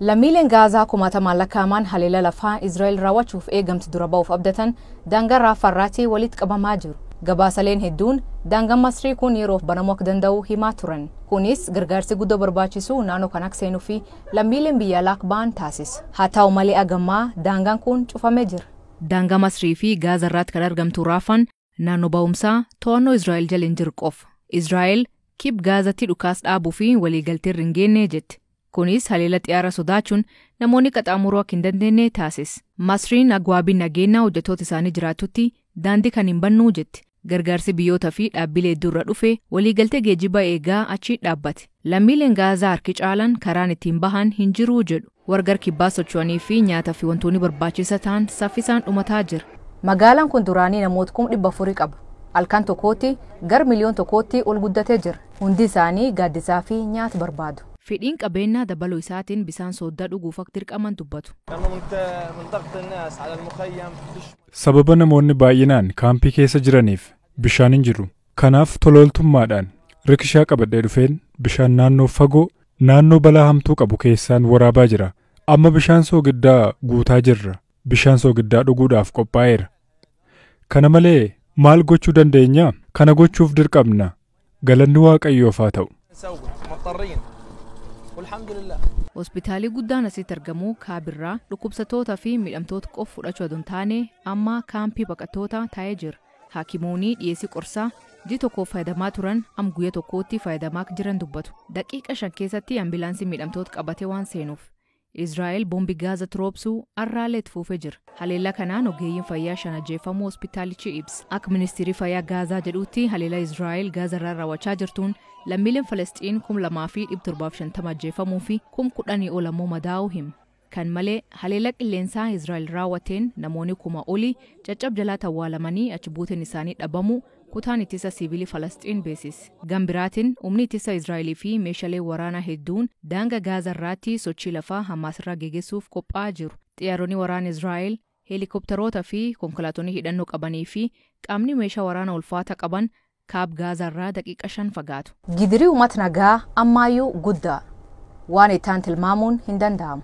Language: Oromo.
Lammiileen Gaazaa kumaatamaan lakkaa'aman haleela lafaa Israa'el raawwachuuf eegamtu dura ba'uuf abdatan daangaa Raafaarraatti walitti qabamaa jiru. Gabaasaleen hedduun daangaan Masrii kun yeroof banamuu akka danda'u himaa turan. Kunis gargaarsi guddoo barbaachisu naannoo kan akka seenuu fi lammiileen biyya alaa akka ba'an taasisa. Haa ta'u malee agammaa daangaan kun cufamee jira. Daangaa Masrii fi Gaazaa irratti kan argamtu Raafaan naannoo ba'umsaa to'annoo Israa'el jala hin jiru qofa. Israa'el kib Gaazatti dhukaas dhaabuu fi waliigaltee irra hin geenye jetti. Kunis haleela xiyyaara sodaachuun namoonni qaxaamuruu akka hin dandeenye taasisa. Masriin agwaabii nageenyaa hojjettoota isaanii jiraatutti daandii kan hin bannuu jetti. Gargaarsi biyyoota fi dhaabbilee hedduu irra dhufe waliigaltee geejjiba eegaa achi dhaabbate. Lammiileen Gaazaa harki caalan karaan ittiin bahan hin jiruu jedhu. Wargar kibbaa socho'anii fi nyaataa fi wantoonni barbaachisa ta'an saffisaan dhumataa jira. Magaalaan kun duraanii namoota 400,000 qaba. Halkan tokkootti gara 1,1 miliyoonatti ol guddatee jira. Hundi isaanii gaaddisaa fi nyaata barbaadu. Fedhiin qabeenyaa dabaluu isaatiin bisaan sooddaa dhuguuf akka dirqaman dubbatu. Sababa namoonni baay'inaan kaampii keessa jiraniif bishaan hin jiru. Kanaaf tolooltummaadhaan rikishaa qabadhee dhufeen bishaan naannoo fagoo naannoo balaa hamtuu qabu keessaan waraabaa jira. Amma bishaan soogiddaa guutaa jirra. Bishaan soogiddaa dhuguudhaaf qophaa'eera. Kana malee maal gochuu dandeenya? Kana gochuuf dirqamna. Galanni Waaqayyoof haa ta'u. Hospitaalli guddaan asitti argamu kaabirraa dhukkubsattoota fi miidhamtoota qofa fudhachuu osoo hin taane amma kaampii baqattoota taa'ee jira. Haakimoonni dhiyeessii qorsaa ji'a tokkoof fayyadamaa turan amma guyyaa tokkootti fayyadamaa akka jiran dubbatu. Daqiiqa 5 keessatti ambilaansii miidhamtoota qabatee waan seenuuf. Israa'el boombii Gaazaa roobsuu arraalee itti fufee jira. Haleellaa kanaan ogeeyyiin fayyaa 5 ajjeefamuu hospitaalichi ibsa. Akka ministeerri fayyaa Gaazaa jedhutti haleellaa Israa'el Gaazaa irraa raawwachaa jirtuun lammiileen Falasxiin 2,750 ajjeefamuu fi 10,000 ol ammoo madaa'uu hima. Kan malee haleellaa qilleensaa Israa'el raawwateen namoonni 1,000 olii caccab jalaa awwaalamanii achi buuteen isaanii dhabamu kutaan ittisa siivilii Falasxiin beeksise. Gama biraatiin humni ittisa Israa'elii fi meeshaalee waraanaa hedduun daangaa Gaazaa irratti sochii lafaa Hamaas irraa geggeessuuf qophaa'aa jiru. Xiyyaaronni waraana Israa'el, heelikooptaroota fi konkolaatonni hidhannoo qabanii fi qaamni meeshaa waraanaa ulfaataa qaban kaab Gaazaa irraa daqiiqa 5 fagaatu. Gidirii uummata nagaa ammaayyuu guddaa waan ittaan tilmaamuun hin danda'amu.